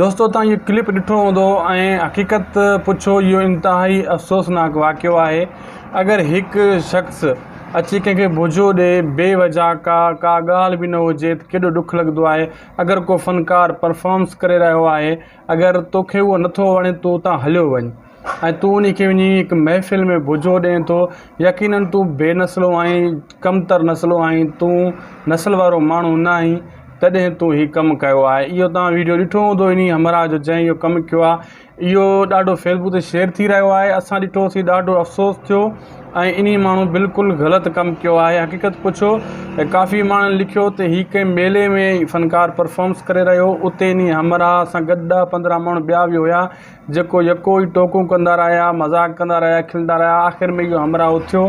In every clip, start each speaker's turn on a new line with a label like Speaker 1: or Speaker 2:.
Speaker 1: دوستو توهان اهو ڪلپ ڏٺو هوندو ۽ حقيقت پڇو اهو انتهائي افسوسناڪ واقعو آهي اگر هڪ شخص اچي ڪنهن کي بجو ڏي بي وجه ڪا ڪا ڳالهه به نه هجي ته ڪيڏو ڏک لڳندو آهي اگر ڪو فنڪار پرفارمس ڪري رهيو آهي اگر توکي اهو نٿو وڻي تون اتان هليو وڃ ۽ تون انهي کي وڃي هڪ محفل ۾ بجو ڏين ٿو يقينن تون بي نسلو آهين ڪمتر نسلو آهين تون نسل وارو ماڻهو نه آهين تڏهن تون هي ڪم ڪيو آهي اهو توهان ويڊيو ڏٺو هوندو انهي همراهه جو جنهن اهو ڪم ڪيو آهي اهو ڏاڍو فيسبوڪ تي شيئر ٿي رهيو آهي اسان ڏٺوسين ڏاڍو افسوس ٿيو ۽ انهي ماڻهو بلڪل غلط ڪم ڪيو آهي حقيقت پڇو ته ڪافي ماڻهن لکيو ته هي ڪنهن ميلي ۾ فنڪار پرفارمس ڪري رهيو اتي انهي همراهه سان گڏ ڏهه پندرهن ماڻهو ٻيا به هيا جيڪو يڪو ئي ٽوڪون ڪندا رهيا، مذاق ڪندا رهيا، کلندا رهيا، آخر ۾ اهو همراهه اٿيو،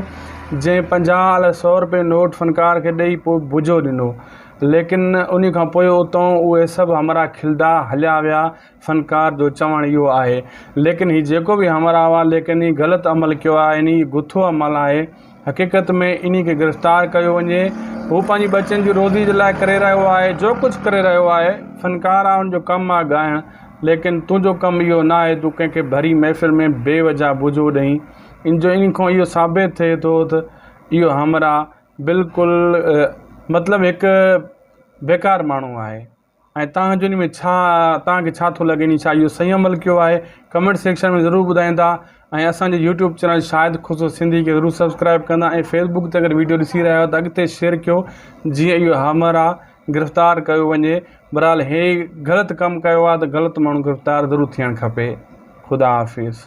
Speaker 1: جنهن 50 الائي سئو روپيه نوٽ فنڪار کي ڏئي پوء بجو ڏنو. ليڪن انهي کان پوء اتئون اهي سڀ همراهه کلندا هليا ويا، فنڪار جو چوڻ اهو آهي. ليڪن هي جيڪو به همراهه آهي ليڪن هي غلط عمل ڪيو آهي، انهي گٿو عمل آهي، حقيقت ۾ انهي کي گرفتار ڪيو وڃي، هو پنهنجي ٻچن جي روزي جي لاء ڪري رهيو آهي، جو ڪجهه ڪري رهيو آهي، فنڪار آهي ان جو ڪم آهي ڳائڻ، ليڪن تنهنجو ڪم اهو نه آهي تون ڪنهن کي ڀري محفل ۾ بي وجه بجو ڏئين ان جو ان کان اهو ثابت ٿئي ٿو ته اهو همراهه بلڪل مطلب هڪ بيڪار ماڻهو آهي ۽ توهان جو ان ۾ ڇا توهان کي ڇا ٿو لڳي ڇا اهو صحيح عمل ڪيو آهي ڪمينٽ سيڪشن ۾ ضرور ٻڌائيندا ۽ اسان جي يوٽيوب چينل شاهد خسرو سنڌي کي ضرور سبسڪرائب ڪندا ۽ فيسبوڪ تي اگر ويڊيو ڏسي رهيا آهيو ته اڳتي شيئر ڪيو جيئن اهو همراهه گرفتار ڪيو وڃي بھرحال ھي غلط ڪم ڪيو آ ته غلط ماڻھو گرفتار ضرور ٿيڻ کپي خدا حافظ.